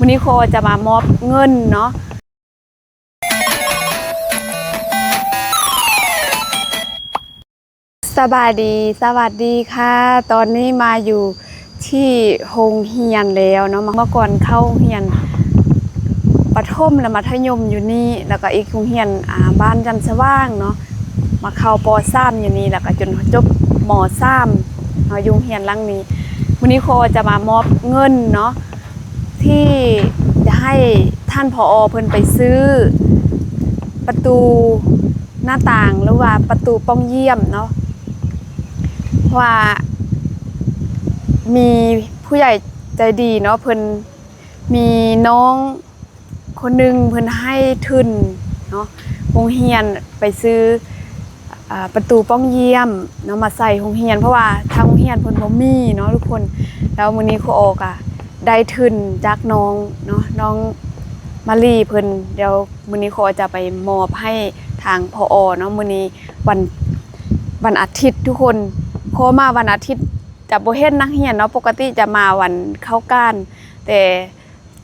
ນີ້ຂໍຈະມາມອບເງິນເນາະ. ສະບາຍດີ ສະຫວັດດີຄ່ະ. ຕອນນີ້ມາຢູ່ທີ່ໂຮງຮຽນແລ້ວເນາະ. ເມື່ອກ່ອນເຂົ້າໂຮງຮຽນປະຖົມ ແລະ ມັດທະຍົມຢູ່ນີ້ ແລ້ວກໍອີກໂຮງຮຽນ ອາ ບ້ານຈັນສະຫວ່າງເນາະ. ມາເຂົ້າ ປໍສາມ ຢູ່ນີ້ ແລ້ວກໍຈົນຈົບ ມໍສາມ ເນາະ ຢູ່ໂຮງຮຽນຫຼັງນີ້. ມື້ນີ້ຂໍຈະມາມອບເງິນເນາະ ທີ່ຈະໃຫ້ທ່ານ ຜອ ເພິ່ນໄປຊື້ປະຕູໜ້າຕ່າງ ຫຼືວ່າປະຕູປ່ອງຢ້ຽມເນາະ. ເພາະວ່າມີຜູ້ໃຫຍ່ໃຈດີເນາະ ເພິ່ນມີນ້ອງ ຄົນໜຶ່ງເພິ່ນໃຫ້ທຶນເນາະ ໂຮງຮຽນໄປຊື້ ອາ ປະຕູປ່ອງຢ້ຽມເນາະ ມາໃສ່ໂຮງຮຽນ ເພາະວ່າທາງໂຮງຮຽນເພິ່ນບໍ່ມີເນາະທຸກຄົນ. ແລ້ວມື້ນີ້ຄູອໍກະໄດ້ທຶນຈາກນ້ອງເນາະ ນ້ອງມາລີເພິ່ນ. ດຽວມື້ນີ້ຄູອໍຈະໄປມອບໃຫ້ທາງ ຜອ ເນາະ. ມື້ນີ້ວັນ ວັນອາທິດທຸກຄົນ ຂໍມາວັນອາທິດຈະບໍ່ເຫັນນັກຮຽນເນາະ ປົກກະຕິຈະມາວັນເຂົ້າການ ແຕ່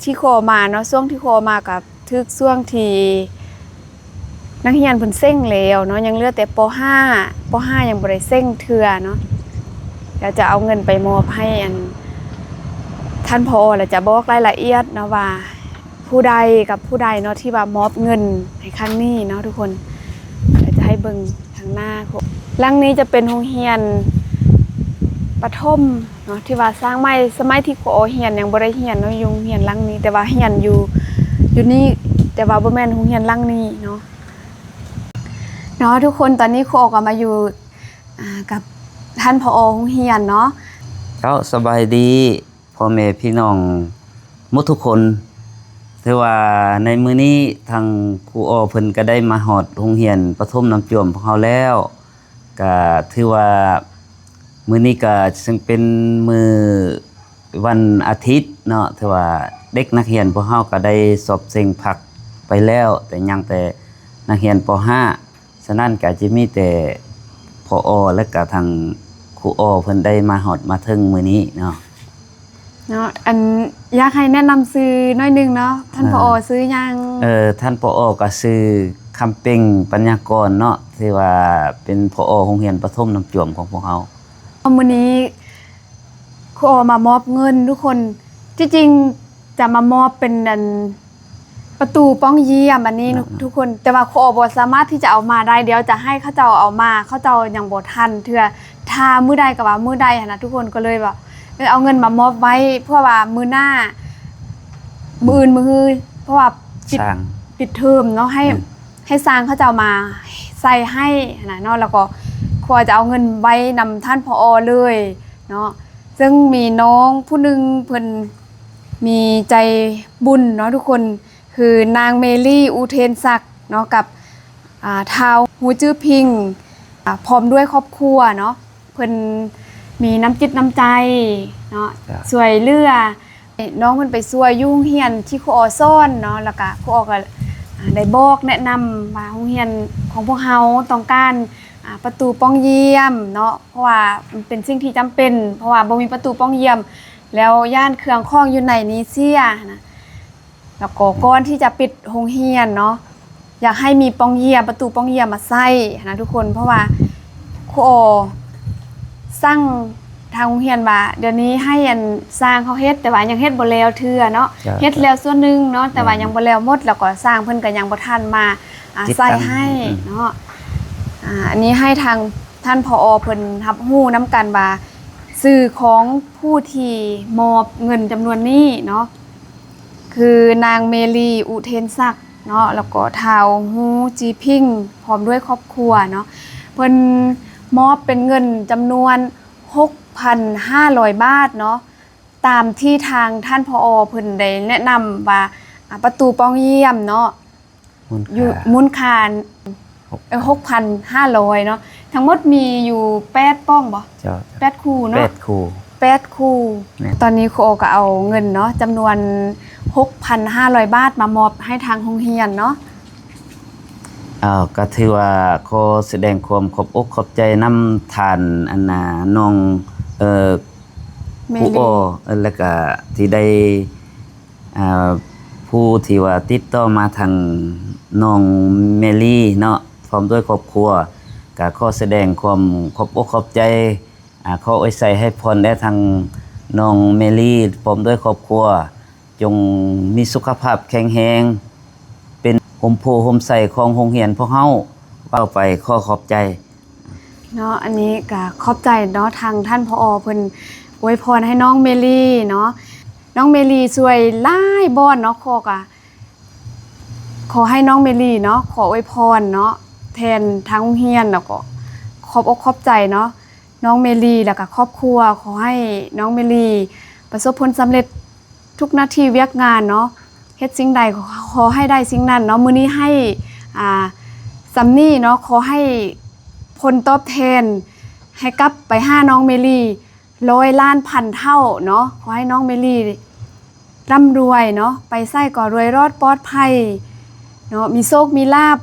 ທີ່ຂໍມາເນາະ ຊ່ວງທີ່ຂໍມາກໍຖືກຊ່ວງທີ່ນັກຮຽນເພິ່ນເສັງແລ້ວເນາະ ຍັງເຫຼືອແຕ່ ປໍຫ້າ ປໍຫ້າ ຍັງບໍ່ໄດ້ເສັງເທື່ອເນາະ. ແລ້ວຈະເອົາເງິນໄປມອບໃຫ້ອັນ ທ່ານ ຜອ ແລ້ວຈະບອກລາຍລະອຽດເນາະວ່າ ຜູ້ໃດກັບຜູ້ໃດເນາະ ທີ່ວ່າມອບເງິນໃນຄັ້ງນີ້ເນາະທຸກຄົນ. ແລ້ວຈະໃຫ້ເບິ່ງ ທາງໜ້າ ຫຼັງນີ້ຈະເປັນໂຮງຮຽນປະຖົມເນາະ ທີ່ວ່າສ້າງໃໝ່ ສະໄໝທີ່ຄູອໍຮຽນຍັງບໍ່ໄດ້ຮຽນເນາະ ຢູ່ໂຮງຮຽນຫຼັງນີ້ ແຕ່ວ່າຮຽນຢູ່ ຢູ່ນີ້ ແຕ່ວ່າບໍ່ແມ່ນໂຮງຮຽນຫຼັງນີ້ເນາະ. ເນາະທຸກຄົນ ຕອນນີ້ຄູອໍກໍມາຢູ່ ອາ ກັບທ່ານ ຜອ ໂຮງຮຽນເນາະ. ເຈົ້າ ສະບາຍດີ ພໍ່ແມ່ພີ່ນ້ອງໝົດທຸກຄົນ. ຖືວ່າໃນມື້ນີ້ທາງຄູອໍເພິ່ນກໍໄດ້ມາຮອດໂຮງຮຽນປະຖົມນ້ຳຈວມຂອງເຮົາແລ້ວ. ກະຖືວ່າມື້ນີ້ກະເຊິ່ງເປັນມື້ວັນອາທິດເນາະ, ຖືວ່າເດັກນັກຮຽນພວກເຮົາກໍໄດ້ສອບເສັງພັກໄປແລ້ວ, ແຕ່ຍັງແຕ່ນັກຮຽນ ປໍຫ້າ. ສະນັ້ນກໍຈະມີແຕ່ ຜອ ແລະກະທາງຄູອໍເພິ່ນໄດ້ມາຮອດມາເຖິງມື້ນີ້ເນາະ. ເນາະ ອັນ ຢາກໃຫ້ແນະນຳຊື່ໜ້ອຍໜຶ່ງເນາະ ທ່ານ ອ່າ ຜອ ຊື່ຫຍັງ? ເອີ ທ່ານ ຜອ ກໍຊື່ຄຳເປັງ ປັນຍາກອນເນາະ ທີ່ວ່າເປັນ ຜອ ໂຮງຮຽນປະຖົມນ້ຳຈວມຂອງພວກເຮົາ. ມື້ນີ້ຄູອໍມາມອບເງິນທຸກຄົນ ທີ່ຈິງຈະມາມອບເປັນອັນ ປະຕູປ່ອງຢ້ຽມອັນນີ້ ອ່າ ທຸກຄົນ ແຕ່ວ່າຄູອໍບໍ່ສາມາດທີ່ຈະເອົາມາໄດ້ ດຽວຈະໃຫ້ເຂົາເຈົ້າເອົາມາ ເຂົາເຈົ້າຍັງບໍ່ທັນເທື່ອ ຖ້າມື້ໃດກໍວ່າມື້ໃດຫັ້ນນະ ທຸກຄົນ ກໍເລີຍວ່າ ເອີ ເອົາເງິນມາມອບໄວ້ ເພື່ອວ່າມື້ໜ້າ ມື້ອື່ນ ມື້ຮື ເພາະວ່າປິດ ສ້າງ ປິດເທີມເນາະ ໃຫ້ ອືມ ໃຫ້ຊ່າງເຂົາເຈົ້າມາໃສ່ໃຫ້ຫັ້ນນະເນາະ ແລ້ວກໍຄູອໍຈະເອົາເງິນໄວ້ນຳທ່ານ ຜອ ເລີຍເນາະ. ເຊິ່ງມີນ້ອງຜູ້ໜຶ່ງເພິ່ນມີໃຈບຸນເນາະທຸກຄົນ ຄືນາງ ເມລີ ອຸເທນສັກ ເນາະ ກັບ ອ່າ ທ້າວ ຮູ້ຈື່ພິງ ອ່າ ພ້ອມດ້ວຍຄອບຄົວເນາະ ເພິ່ນມີນ້ຳຈິດນ້ຳໃຈເນາະ ເຈົ້າ ຊ່ວຍເຫຼືອ ນ້ອງເພິ່ນໄປຊ່ວຍຢູ່ໂຮງຮຽນທີ່ຄູອໍສອນເນາະ ແລ້ວກະຄູອໍກໍ ອ່າ ໄດ້ບອກແນະນຳວ່າໂຮງຮຽນຂອງພວກເຮົາຕ້ອງການ ອ່າ ປະຕູປ່ອງຢ້ຽມເນາະ ເພາະວ່າມັນເປັນສິ່ງທີ່ຈຳເປັນ ເພາະວ່າບໍ່ມີປະຕູປ່ອງຢ້ຽມ ແລ້ວຢ້ານເຄື່ອງຂອງຢູ່ໃນນີ້ເສຍຫັ້ນນະ. ແລ້ວກໍກ່ອນທີ່ຈະປິດໂຮງຮຽນເນາະ ຢາກໃຫ້ມີປ່ອງຢ້ຽມ ປະຕູປ່ອງຢ້ຽມມາໃສ່ຫັ້ນນະທຸກຄົນ ເພາະວ່າຄູອໍສັ່ງທາງໂຮງຮຽນວ່າ ດຽວນີ້ໃຫ້ອັນຊ່າງເຂົາເຮັດ ແຕ່ວ່າຍັງເຮັດບໍ່ແລ້ວເທື່ອເນາະ ເຈົ້າ ເຮັດແລ້ວສ່ວນໜຶ່ງເນາະ ແຕ່ວ່າ ແມ່ນ ຍັງບໍ່ແລ້ວໝົດ ແລ້ວກໍຊ່າງເພິ່ນກໍຍັງບໍ່ທັນມາ ອ່າ ຕິດຕັ້ງ ໃສ່ໃຫ້ ອືມ ເນາະ. ອ່າ ອັນນີ້ໃຫ້ທາງທ່ານ ຜອ ເພິ່ນຮັບຮູ້ນຳກັນວ່າ ຊື່ຂອງຜູ້ທີ່ມອບເງິນຈຳນວນນີ້ເນາະ ຄືນາງ ເມລີ ອຸເທນສັກ ເນາະ ແລ້ວກໍທ້າວ ຮູ້ຈີພິງ ພ້ອມດ້ວຍຄອບຄົວເນາະ ເພິ່ນມອບເປັນເງິນຈຳນວນຫົກພັນຫ້າຮ້ອຍບາດເນາະ ຕາມທີ່ທາງທ່ານ ຜອ ເພິ່ນໄດ້ແນະນຳວ່າ ອາ ປະຕູປ່ອງຢ້ຽມເນາະ ມູນຄ່າ ຢູ່ ມູນຄ່າ ຫົກ ເອີ ຫົກພັນຫ້າຮ້ອຍເນາະ ທັງໝົດມີຢູ່ແປດປ່ອງບໍ່? ເຈົ້າ ແປດຄູ່ເນາະ ແປດຄູ່ ແປດຄູ່ ແມ່ນ ຕອນນີ້ຄູໂອກໍເອົາເງິນເນາະ ຈຳນວນຫົກພັນຫ້າຮ້ອຍບາດ ມາມອບໃຫ້ທາງໂຮງຮຽນເນາະ. ເອົາ ກໍຖືວ່າຂໍສະແດງຄວາມຂອບອົກຂອບໃຈນຳທ່ານ ອັນນ່າ ນ້ອງ ເອີ ຄູໂອ ເອີ ແລ້ວກະທີ່ໄດ້ ອ່າ ຜູ້ທີ່ວ່າຕິດຕໍ່ມາທາງນ້ອງເມລີເນາະ ພ້ອມດ້ວຍຄອບຄົວ ກະຂໍສະແດງຄວາມຂອບອົກຂອບໃຈ ອ່າ ຂໍອວຍໄຊໃຫ້ພອນແດ່ທາງນ້ອງເມລີ ພ້ອມດ້ວຍຄອບຄົວ ຈົ່ງມີສຸຂະພາບແຂງແຮງ ເປັນຮົ່ມໂພຮົ່ມໄຊຂອງໂຮງຮຽນພວກເຮົາ. ເວົ້າໄປຂໍຂອບໃຈ. ເນາະ ອັນນີ້ກະຂອບໃຈເນາະ ທາງທ່ານ ຜອ ເພິ່ນອວຍພອນໃຫ້ນ້ອງເມລີເນາະ. ນ້ອງເມລີຊ່ວຍຫຼາຍບ່ອນເນາະ ຂໍກະ ຂໍໃຫ້ນ້ອງເມລີເນາະ ຂໍອວຍພອນເນາະ ແທນທາງໂຮງຮຽນ ແລ້ວກໍຂອບອົກຂອບໃຈເນາະ ນ້ອງເມລີ ແລ້ວກະຄອບຄົວ. ຂໍໃຫ້ນ້ອງເມລີປະສົບຜົນສຳເລັດທຸກໜ້າທີ່ວຽກງານເນາະ ເຮັດສິ່ງໃດຂໍໃຫ້ໄດ້ສິ່ງນັ້ນເນາະ. ມື້ນີ້ໃຫ້ ອ່າ ສ່ຳນີ້ເນາະ ຂໍໃຫ້ຜົນຕອບແທນໃຫ້ກັບໄປຫານ້ອງເມລີ ຮ້ອຍລ້ານພັນເທົ່າເນາະ. ຂໍໃຫ້ນ້ອງເມລີລ່ຳລວຍເນາະ ໄປໃສກໍລວຍລອດປອດໄພເນາະ ມີໂຊກມີລາບ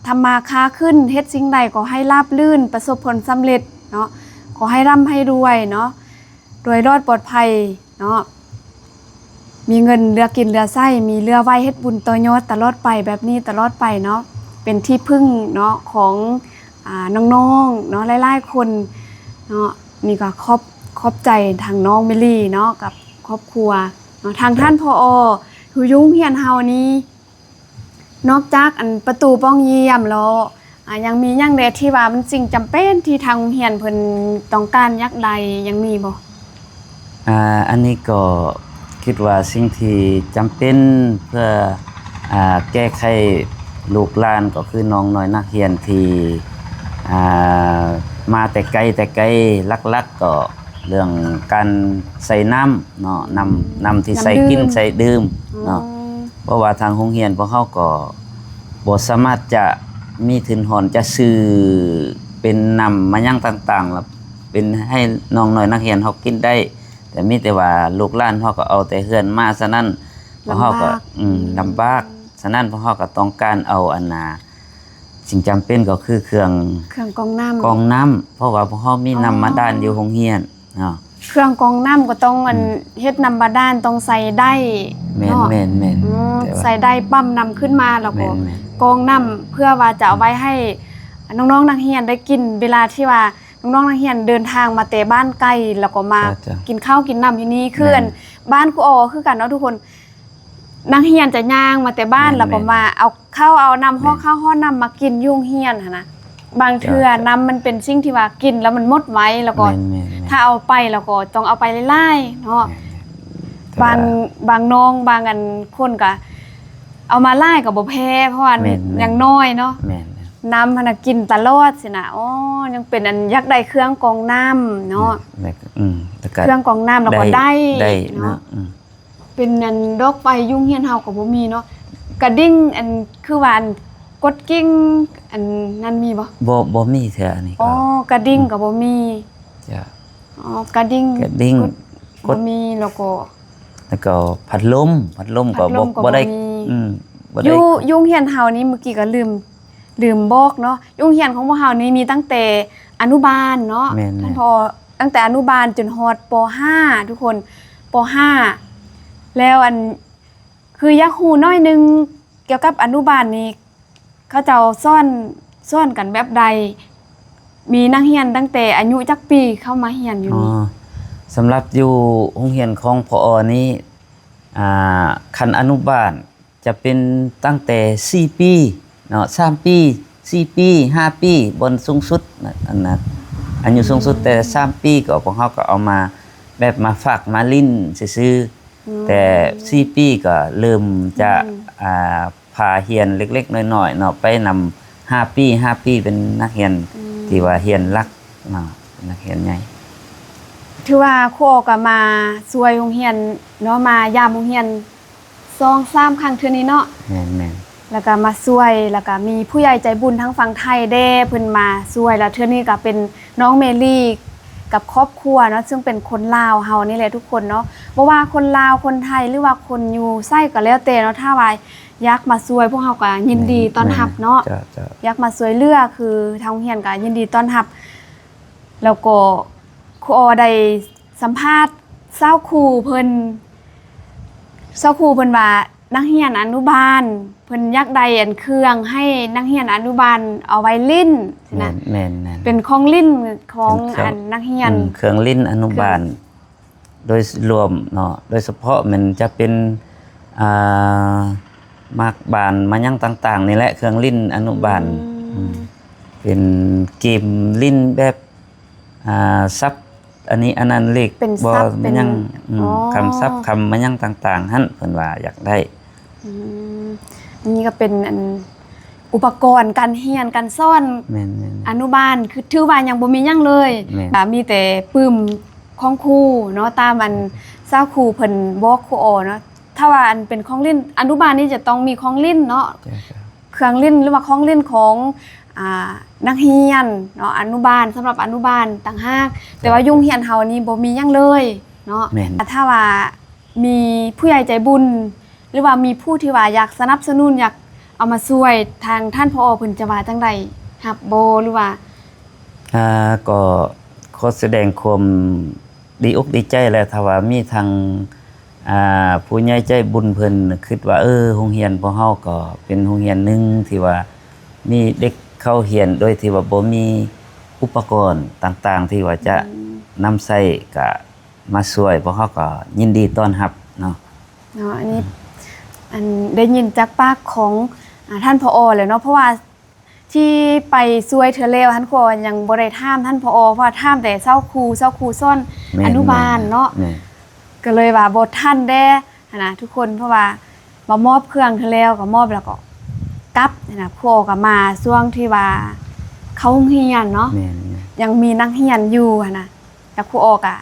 ທຳມາຄ້າຂຶ້ນ ເຮັດສິ່ງໃດກໍໃຫ້ລາບລື່ນ ປະສົບຜົນສຳເລັດເນາະ. ຂໍໃຫ້ລ່ຳໃຫ້ລວຍເນາະ ລວຍລອດປອດໄພເນາະ ມີເງິນເຫຼືອກິນເຫຼືອໃຊ້ ມີເຫຼືອໄວ້ເຮັດບຸນຕໍ່ຍອດຕະຫຼອດໄປ ແບບນີ້ຕະຫຼອດໄປເນາະ ເປັນທີ່ເພິ່ງເນາະຂອງ ອ່າ ນ້ອງໆເນາະ ຫຼາຍໆຄົນເນາະ. ນີ້ກໍຂອບ ຂອບໃຈທາງນ້ອງເມລີເນາະ ກັບຄອບຄົວເນາະ ທາງທ່ານ ຜອ ຢູ່ໂຮງຮຽນເຮົານີ້ ນອກຈາກອັນປະຕູປ່ອງຢ້ຽມແລ້ວ ອ່າ ຍັງມີຫຍັງແດ່ທີ່ວ່າມັນສິ່ງຈຳເປັນທີ່ທາງໂຮງຮຽນເພິ່ນຕ້ອງການຢາກໄດ້ ຍັງມີບໍ່? ອ່າ ອັນນີ້ກໍຄິດວ່າສິ່ງທີ່ຈຳເປັນເພື່ອ ອ່າ ແກ້ໄຂລູກຫຼານ ກໍຄືນ້ອງນ້ອຍນັກຮຽນທີ່ ອ່າ ມາແຕ່ໄກແຕ່ໄກ ຫຼັກໆກໍເລື່ອງການໃຊ້ນ້ຳເນາະ ນ້ຳ ນ້ຳທີ່ໃຊ້ກິນໃຊ້ດື່ມເນາະ. ເພາະວ່າທາງໂຮງຮຽນພວກເຮົາກໍບໍ່ສາມາດຈະມີທຶນຮອນຈະຊື້ເປັນນ້ຳມາຫຍັງຕ່າງໆ ແລ້ວເປັນໃຫ້ນ້ອງນ້ອຍນັກຮຽນເຮົາກິນໄດ້ ແຕ່ມີແຕ່ວ່າລູກຫຼານເຮົາກໍເອົາແຕ່ເຮືອນມາ. ສະນັ້ນພວກເຮົາກໍ ລຳບາກ ອືມ ລຳບາກ. ສະນັ້ນພວກເຮົາກໍຕ້ອງການເອົາອັນນ່າ ສິ່ງຈຳເປັນກໍຄືເຄື່ອງ ເຄື່ອງກອງນ້ຳ ກອງນ້ຳ ເພາະວ່າພວກເຮົາມີນ້ຳ ອໍ ບາດານຢູ່ໂຮງຮຽນເນາະ. ເຄື່ອງກອງນ້ຳກໍຕ້ອງອັນ ອືມ ເຮັດນ້ຳບາດານ ຕ້ອງໃສ່ໄດ້ ແມ່ນ ເນາະ ແມ່ນ ແມ່ນ ອືມ ແຕ່ວ່າ ໃສ່ໄດ້ປ້ຳນ້ຳຂຶ້ນມາ ແລ້ວກໍ ແມ່ນ ແມ່ນ ກອງນ້ຳ ເພື່ອວ່າຈະເອົາໄວ້ໃຫ້ນ້ອງໆນັກຮຽນໄດ້ກິນ ເວລາທີ່ວ່ານ້ອງໆນັກຮຽນເດີນທາງມາແຕ່ບ້ານໄກ ແລ້ວກໍມາ ເຈົ້າ ເຈົ້າ ກິນເຂົ້າກິນນ້ຳຢູ່ນີ້ ຄື ແມ່ນ ອັນ ບ້ານຄູອໍຄືກັນເນາະທຸກຄົນ ນັກຮຽນຈະຍ່າງມາແຕ່ບ້ານ ແມ່ນ ແລ້ວກໍ ແມ່ນ ມາເອົາເຂົ້າເອົານ້ຳ ແມ່ນ ຫໍ່ເຂົ້າຫໍ່ນ້ຳມາກິນຢູ່ໂຮງຮຽນຫັ້ນນະ. ບາງເທື່ອ ເຈົ້າ ເຈົ້າ ນ້ຳມັນເປັນສິ່ງທີ່ວ່າກິນແລ້ວມັນໝົດໄວ ແລ້ວກໍ ແມ່ນ ແມ່ນ ແມ່ນ ຖ້າເອົາໄປແລ້ວກໍຕ້ອງເອົາໄປຫຼາຍໆເນາະ. ແມ່ນ ແມ່ນ ແຕ່ວ່າ ບາງ ບາງນ້ອງ ບາງອັນຄົນກໍເອົາມາຫຼາຍກໍບໍ່ແພ້ ເພາະວ່າ ແມ່ນ ແມ່ນ ຍັງນ້ອຍເນາະ. ແມ່ນ ແມ່ນ ນ້ຳຫັ້ນນະກິນຕະຫຼອດຊີ້ນະ. ອໍ ຍັງເປັນອັນຢາກໄດ້ເຄື່ອງກອງນ້ຳເນາະ. ແມ່ນ ແມ່ນ ອືມ ແລ້ວກໍ ເຄື່ອງກອງນ້ຳ ແລ້ວກໍໄດ້ ໄດ້ ໄດ້ເນາະ ເນາະ. ອືມ ເປັນອັນດອກໄຟ ຢູ່ໂຮງຮຽນເຮົາກໍບໍ່ມີເນາະ. ກະດິ່ງ ອັນ ຄືວ່າ ອັນ ກົດກິ່ງ ອັນນັ້ນມີບໍ່? ບໍ່ ບໍ່ມີເທື່ອອັນນີ້. ອໍ ກໍ ກະດິ່ງກໍບໍ່ມີ. ເຈົ້າ. ອໍ ກະດິ່ງ ກະດິ່ງ ກົດ ກົດ ບໍ່ມີ. ແລ້ວກໍ ແລ້ວກໍພັດລົມ ພັດລົມກໍ ພັດລົມກໍບໍ່ ບໍ່ໄດ້ ບໍ່ມີ. ອືມ ບໍ່ໄດ້. ຢູ່ ຢູ່ໂຮງຮຽນເຮົານີ້ ມື້ກີ້ກໍລືມ ລືມບອກເນາະ ຢູ່ໂຮງຮຽນຂອງພວກເຮົານີ້ມີຕັ້ງແຕ່ອະນຸບານເນາະ. ແມ່ນໆ ທ່ານ ຜອ ຕັ້ງແຕ່ອະນຸບານຈົນຮອດ ປໍຫ້າ ທຸກຄົນ ປໍຫ້າ. ແລ້ວອັນ ຄືຢາກຮູ້ໜ້ອຍໜຶ່ງກ່ຽວກັບອະນຸບານນີ້ ເຂົາເຈົ້າສອນ ສອນກັນແບບໃດ? ມີນັກຮຽນຕັ້ງແຕ່ອາຍຸຈັກປີເຂົ້າມາຮຽນຢູ່ນີ້? ອໍ ສຳລັບຢູ່ໂຮງຮຽນຂອງ ຜອ ນີ້ ອ່າ ຂັ້ນອະນຸບານ ຈະເປັນຕັ້ງແຕ່ສີ່ປີເນາະ ສາມປີ ສີ່ປີ ຫ້າປີ ບ່ອນສູງສຸດນະ ອັນນະ ອາຍຸສູງສຸດແຕ່ສາມປີ ກໍພວກເຮົາກໍເອົາມາແບບມາຝາກມາຫຼິ້ນຊື່ໆ. ອືມ ແຕ່ສີ່ປີກໍເລີ່ມຈະ ອືມ ອ່າ ພາຮຽນເລັກໆນ້ອຍໆເນາະ ໄປນຳຫ້າປີ ຫ້າປີເປັນນັກຮຽນ ອືມ ທີ່ວ່າຮຽນຫຼັກເນາະ ເປັນນັກຮຽນໃຫຍ່. ຖືວ່າຄູອໍກໍມາຊ່ວຍໂຮງຮຽນເນາະ ມາຢາມໂຮງຮຽນ ສອງສາມຄັ້ງເທື່ອນີ້ເນາະ. ແມ່ນໆ ແລ້ວກໍມາຊ່ວຍ ແລ້ວກໍມີຜູ້ໃຫຍ່ໃຈບຸນທາງຝັ່ງໄທແດ່ ເພິ່ນມາຊ່ວຍ ແລ້ວເທື່ອນີ້ກໍເປັນນ້ອງເມລີກັບຄອບຄົວເນາະ ເຊິ່ງເປັນຄົນລາວເຮົານີ້ແຫຼະທຸກຄົນເນາະ ບໍ່ວ່າຄົນລາວ ຄົນໄທ ຫຼືວ່າຄົນຢູ່ໃສກໍແລ້ວແຕ່ເນາະ ຖ້າວ່າຢາກມາຊ່ວຍ ພວກເຮົາກໍຍິນດີຕ້ອນຮັບເນາະ. ແມ່ນໆ ເຈົ້າໆ ຢາກມາຊ່ວຍເຫຼືອ ຄືທາງໂຮງຮຽນກໍຍິນດີຕ້ອນຮັບ. ແລ້ວກໍຄູອໍໄດ້ ສຳພາດຊາວຄູເພິ່ນ ຊາວຄູເພິ່ນວ່າ ນັກຮຽນອະນຸບານ ເພິ່ນຢາກໄດ້ອັນເຄື່ອງໃຫ້ນັກຮຽນອະນຸບານເອົາໄວ້ຫຼິ້ນຊີ້ນະ ແມ່ນໆໆ ເປັນຂອງຫຼິ້ນຂອງ ເປັນເຄື່ອງ ອັນນັກຮຽນ ອືມ ເຄື່ອງຫຼິ້ນອະນຸບານ ເຄື່ອງ ໂດຍລວມເນາະ ໂດຍສະເພາະແມ່ນຈະເປັນ ອ່າ ໝາກບານ ມາຫຍັງຕ່າງໆ ນີ້ແຫຼະ ເຄື່ອງຫຼິ້ນອະນຸບານ ອືມ ອືມ ເປັນເກມຫຼິ້ນແບບ ອ່າ ສັບ ອັນນີ້ອັນນັ້ນ ເລກ ເປັນສັບ ບໍ່ ມາຫຍັງ ເປັນ ອືມ ອໍ ຄຳສັບ ຄຳມາຫຍັງຕ່າງໆ ຫັ້ນ ເພິ່ນວ່າຢາກໄດ້ ອືມ ອັນນີ້ກໍເປັນອັນ ອຸປະກອນການຮຽນການສອນ ແມ່ນໆໆ ອະນຸບານ ຄືຖືວ່າຍັງບໍ່ມີຫຍັງເລີຍ ແມ່ນ ກໍມີແຕ່ປຶ້ມຂອງຄູເນາະ ຕາມອັນຊາວຄູເພິ່ນບອກຄູອໍເນາະ ຖ້າວ່າອັນເປັນຂອງຫຼິ້ນ ອະນຸບານນີ້ຈະຕ້ອງມີຂອງຫຼິ້ນເນາະ ເຈົ້າໆ ເຄື່ອງຫຼິ້ນ ຫຼືວ່າຂອງຫຼິ້ນຂອງ ອ່າ ນັກຮຽນເນາະ ອະນຸບານ ສຳລັບອະນຸບານຕ່າງຫາກ ແຕ່ວ່າຢູ່ໂຮງຮຽນເຮົານີ້ບໍ່ມີຫຍັງເລີຍເນາະ ແມ່ນ ຖ້າວ່າ ມີຜູ້ໃຫຍ່ໃຈບຸນ ຫຼືວ່າມີຜູ້ທີ່ວ່າຢາກສະໜັບສະໜູນ ຢາກເອົາມາຊ່ວຍ ທາງທ່ານ ຜອ ເພິ່ນຈະວ່າຈັ່ງໃດ ຮັບບໍ່ ຫຼືວ່າ? ອ່າ ກໍຂໍສະແດງຄວາມດີອົກດີໃຈແຫຼະ ຖ້າວ່າມີທາງ ອ່າ ຜູ້ໃຫຍ່ໃຈບຸນເພິ່ນຄິດວ່າ ເອີ ໂຮງຮຽນພວກເຮົາກໍເປັນໂຮງຮຽນໜຶ່ງທີ່ວ່າມີເດັກເຂົ້າຮຽນໂດຍທີ່ວ່າບໍ່ມີອຸປະກອນຕ່າງໆ ທີ່ວ່າຈະ ອືມ ນຳໃຊ້ ກະ ມາຊ່ວຍ ພວກເຮົາກໍຍິນດີຕ້ອນຮັບເນາະ ເນາະ ອັນນີ້ ອືມ ອັນໄດ້ຍິນຈາກປາກຂອງ ອາ ທ່ານ ຜອ ແລ້ວເນາະ ເພາະວ່າທີ່ໄປຊ່ວຍເທື່ອແລ້ວຫັ້ນ ຂ້ອຍຍັງບໍ່ໄດ້ຖາມທ່ານ ຜອ ເພາະວ່າຖາມແຕ່ຊາວຄູ ຊາວຄູສອນ ແມ່ນ ອະນຸບານເນາະ ແມ່ນ ກໍເລີຍວ່າບໍ່ທັນແດ່ຫັ້ນນະທຸກຄົນ ເພາະວ່າມາມອບເຄື່ອງເທື່ອແລ້ວ ກໍມອບແລ້ວກໍກັບຫັ້ນນະ ຄູກໍມາຊ່ວງທີ່ວ່າເຂົ້າໂຮງຮຽນເນາະ ແມ່ນໆ ຍັງມີນັກຮຽນຢູ່ຫັ້ນນະ ແລ້ວຄູອໍກະ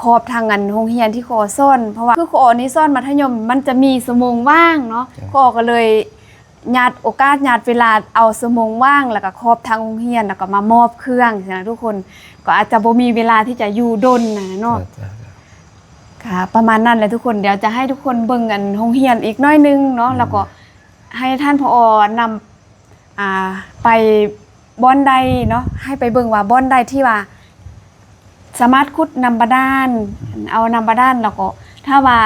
ຂອບທາງອັນໂຮງຮຽນທີ່ຄູອໍສອນ ເພາະວ່າຄືຄູອໍນີ້ສອນມັດທະຍົມ ມັນຈະມີຊົ່ວໂມງວ່າງເນາະ ເຈົ້າ ຄູອໍກໍເລີຍຍາດໂອກາດ ຍາດເວລາ ເອົາຊົ່ວໂມງວ່າງ ແລ້ວກໍຂອບທາງໂຮງຮຽນ ແລ້ວກໍມາມອບເຄື່ອງຊີ້ນະທຸກຄົນ ກໍອາດຈະບໍ່ມີເວລາທີ່ຈະຢູ່ດົນນະເນາະ ເຈົ້າໆ ກໍປະມານນັ້ນແຫຼະທຸກຄົນ ດຽວຈະໃຫ້ທຸກຄົນເບິ່ງອັນໂຮງຮຽນອີກໜ້ອຍໜຶ່ງເນາະ ແລ້ວກໍໃຫ້ທ່ານ ຜອ ນຳ ອ່າ ໄປບ່ອນໃດເນາະ ໃຫ້ໄປເບິ່ງວ່າບ່ອນໃດທີ່ວ່າສາມາດຂຸດນ້ຳບາດານ ເອົານ້ຳບາດານ ແລ້ວກໍຖ້າວ່າ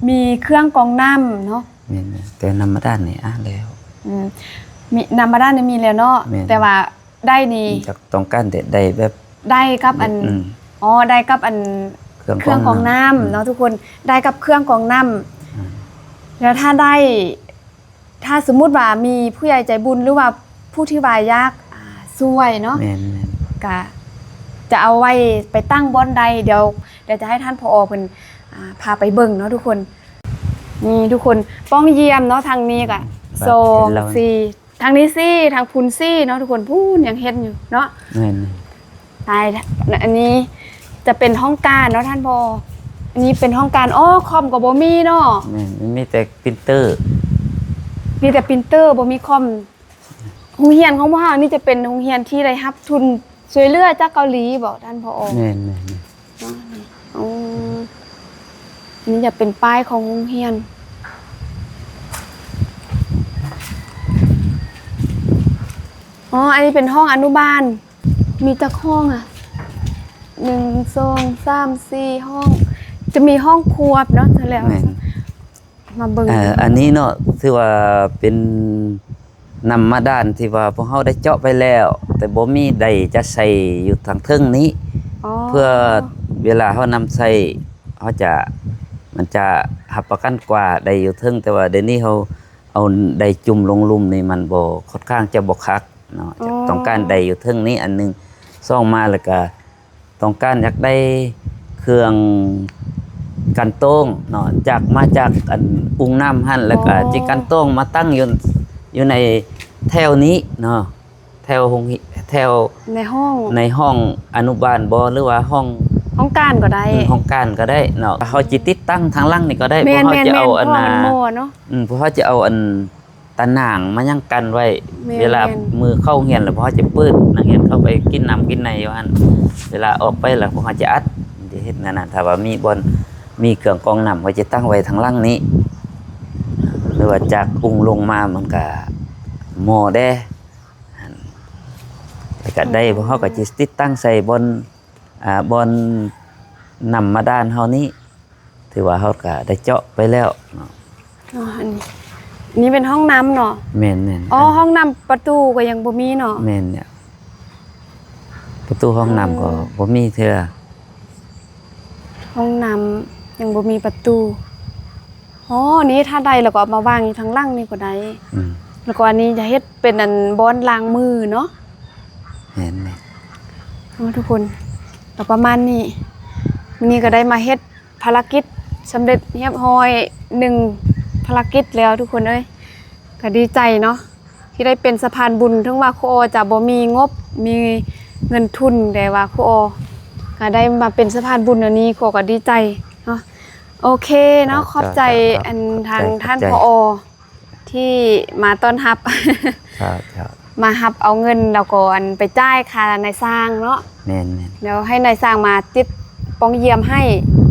ມີເຄື່ອງກອງນ້ຳເນາະ ແມ່ນໆ ແຕ່ນ້ຳບາດານນີ້ ອາ ແລ້ວ ອືມ ມີ ນ້ຳບາດານນີ້ມີແລ້ວເນາະ ແມ່ນ ແຕ່ວ່າໄດ້ນີ້ ຢາກຕ້ອງການແຕ່ໄດ້ແບບ ໄດ້ກັບອັນ ອືມ ອໍ ໄດ້ກັບອັນ ເຄື່ອງກອງນ້ຳ ເຄື່ອງກອງນ້ຳເນາະ ອືມ ທຸກຄົນ ໄດ້ກັບເຄື່ອງກອງນ້ຳ ອືມ ແລ້ວຖ້າໄດ້ ຖ້າສົມມຸດວ່າມີຜູ້ໃຫຍ່ໃຈບຸນ ຫຼືວ່າຜູ້ທີ່ວ່າຢາກ ອ່າ ຊ່ວຍເນາະ ແມ່ນໆ ກະຈະເອົາໄວ້ໄປຕັ້ງບ່ອນໃດ ດຽວ ດຽວຈະໃຫ້ທ່ານ ຜອ ເພິ່ນ ອ່າ ພາໄປເບິ່ງເນາະທຸກຄົນ ນີ້ທຸກຄົນ ປ່ອງຢ້ຽມເນາະ ທາງນີ້ກະ ສອງ ສີ່ ທາງນີ້ສີ່ ທາງພຸ້ນສີ່ເນາະທຸກຄົນ ພຸ້ນຍັງເຮັດຢູ່ເນາະ ແມ່ນ ຕາຍ ອັນນີ້ຈະເປັນຫ້ອງການເນາະທ່ານ ພໍ່ ອັນນີ້ເປັນຫ້ອງການ ອໍ ຄອມກໍບໍ່ມີເນາະ ແມ່ນ ມີແຕ່ປຣິນເຕີ ມີແຕ່ປຣິນເຕີ ບໍ່ມີຄອມ ໂຮງຮຽນຂອງພວກເຮົານີ້ຈະເປັນໂຮງຮຽນທີ່ໄດ້ຮັບທຶນຊ່ວຍເຫຼືອຈາກເກົາຫຼີບໍທ່ານ ຜອ? ແມ່ນໆໆ ອໍ ນີ້ຈະເປັນປ້າຍຂອງໂຮງຮຽນ ອໍ ອັນນີ້ເປັນຫ້ອງອະນຸບານ ມີຈັກຫ້ອງອະ? ໜຶ່ງ ສອງ ສາມ ສີ່ ຫ້ອງ ຈະມີຫ້ອງຄວບເນາະ ແລ້ວ ແມ່ນ ມາເບິ່ງ ເອີ ອັນນີ້ເນາະ ຖືວ່າເປັນນ້ຳບາດານທີ່ວ່າພວກເຮົາໄດ້ເຈາະໄປແລ້ວ ແຕ່ບໍ່ມີໃດຈະໃສ່ຢູ່ທາງເທິງນີ້ ອໍ ເພື່ອເວລາເຮົານຳໃຊ້ ເຮົາຈະ ມັນຈະຮັບປະກັນກວ່າໄດຢູ່ເທິງ ແຕ່ວ່າດຽວນີ້ເຮົາເອົາໄດຈຸ່ມລົງລຸ່ມນີ້ ມັນບໍ່ ຄ່ອນຂ້າງຈະບໍ່ຄັກເນາະ ອໍ ຈະຕ້ອງການໄດຢູ່ເທິງນີ້ອັນໜຶ່ງ ສອງມາແລ້ວກະ ຕ້ອງການຢາກໄດ້ເຄື່ອງກັ່ນຕອງເນາະ ຈາກ ມາຈາກອັນອຸ່ງນ້ຳຫັ້ນ ແລ້ວກະ ອໍ ຊິກັ່ນຕອງມາຕັ້ງຢູ່ ຢູ່ໃນແຖວນີ້ເນາະ ແຖວໂຮງ ແຖວໃນຫ້ອງ ໃນຫ້ອງອະນຸບານບໍ ຫຼືວ່າຫ້ອງ ຫ້ອງການກໍໄດ້ ເອີ ຫ້ອງການກໍໄດ້ເນາະ ເຮົາຊິຕິດຕັ້ງທາງຫຼັງນີ້ກໍໄດ້ ແມ່ນໆ ພວກເຮົາຈະເອົາອັນ ເພາະວ່າມັນໝໍ້ເນາະ ອືມ ພວກເຮົາຈະເອົາອັນ ຕາໜ່າງມາຍັງກັ້ນໄວ້ ແມ່ນໆ ເວລາມື້ເຂົ້າໂຮງຮຽນແລ້ວ ເຮົາຈະເປີດ ນັກຮຽນເຂົ້າໄປກິນນ້ຳກິນໃນຢູ່ຫັ້ນ ເວລາອອກໄປແລ້ວ ພວກເຮົາຈະອັດ ຈະເຮັດແນວນັ້ນ ຖ້າວ່າມີບ່ອນ ມີເຄື່ອງກອງນ້ຳ ເຮົາຈະຕັ້ງໄວ້ທາງຫຼັງນີ້ ຫຼືວ່າຈາກອຸ່ງລົງມາ ມັນກະໝໍ້ແດ່ ແລ້ວກະໄດ້ ອືມ ພວກເຮົາກະຈະຕິດຕັ້ງໃສ່ບ່ອນ ອ່າ ບ່ອນນ້ຳບາດານເຮົານີ້ ຖືວ່າເຮົາກະໄດ້ເຈາະໄປແລ້ວເນາະ. ອໍ ອັນນີ້ ນີ້ເປັນຫ້ອງນ້ຳເນາະ? ແມ່ນໆ. ອໍ ອັນ ຫ້ອງນ້ຳປະຕູກໍຍັງບໍ່ມີເນາະ? ແມ່ນແລ້ວ ປະຕູຫ້ອງນ້ຳກໍ ອໍ ບໍ່ມີເທື່ອ. ຫ້ອງນ້ຳຍັງບໍ່ມີປະຕູ. ອໍ ນີ້ຖ້າໄດ້ແລ້ວກໍເອົາມາວາງຢູ່ທາງຫຼັງນີ້ກໍໄດ້. ອືມ ແລ້ວກໍອັນນີ້ຈະເຮັດເປັນອັນບ່ອນລ້າງມືເນາະ. ແມ່ນໆ. ອໍ ທຸກຄົນ ກໍປະມານນີ້. ມື້ນີ້ກໍໄດ້ມາເຮັດ ພາລະກິດສຳເລັດຮຽບຮ້ອຍໜຶ່ງພາລະກິດແລ້ວທຸກຄົນເອີຍ. ກໍດີໃຈເນາະ ທີ່ໄດ້ເປັນສະພານບຸນ ເຖິງວ່າຄູອໍຈະບໍ່ມີງົບ ມີເງິນທຶນ ແຕ່ວ່າຄູອໍກໍໄດ້ມາເປັນສະພານບຸນອັນນີ້ ຄູອໍກໍດີໃຈເນາະ. ໂອເຄເນາະ ເຈົ້າ ຂອບໃຈ ເຈົ້າ ເຈົ້າ ອັນ ຂອບໃຈ ທາງ ຂອບໃຈ ທ່ານ ຜອ ທີ່ມາຕ້ອນຮັບ ເຈົ້າ ເຈົ້າ ມາຮັບເອົາເງິນ ແລ້ວກໍອັນໄປຈ່າຍຄ່ານາຍຊ່າງເນາະ. ແມ່ນໆ. ແລ້ວໃຫ້ນາຍຊ່າງມາຕິດປ້ອງຢ້ຽມໃຫ້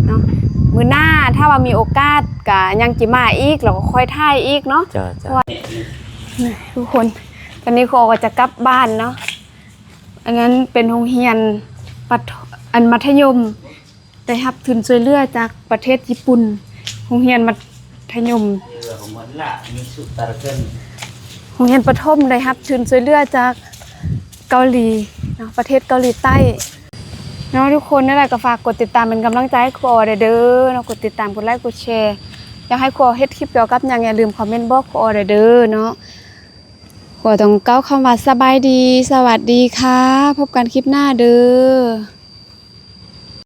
ເນາະ. ມື້ໜ້າຖ້າວ່າມີໂອກາດກະຍັງຊິມາອີກ ແລ້ວກໍຄ່ອຍຖ່າຍອີກເນາະ. ເຈົ້າ ເຈົ້າ. ທຸກຄົນ ຕອນນີ້ຄູອໍກໍຈະກັບບ້ານເນາະ. ອັນນັ້ນເປັນໂຮງຮຽນປະ ອັນມັດທະຍົມ ໄດ້ຮັບທຶນຊ່ວຍເຫຼືອຈາກປະເທດຍີ່ປຸ່ນ, ໂຮງຮຽນມັດທະຍົມ ໂຮງຮຽນປະຖົມໄດ້ຮັບທຶນຊ່ວຍເຫຼືອຈາກເກົາຫຼີເນາະ, ປະເທດເກົາຫຼີໃຕ້ເນາະ. ທຸກຄົນ ແນວໃດກໍຝາກກົດຕິດຕາມເປັນກຳລັງໃຈໃຫ້ຄູອໍແດ່ເດີເນາະ, ກົດຕິດຕາມ ກົດໄລ ກົດແຊ. ຢາກໃຫ້ຄູອໍເຮັດຄລິບກ່ຽວກັບຫຍັງ ຢ່າລືມຄອມເມັນບອກຄູອໍແດ່ເດີເນາະ. ຂໍຕ້ອງກ່າວຄຳວ່າສະບາຍດີ, ສະຫວັດດີຄ່ະ, ພົບກັນຄລິບໜ້າເດີ.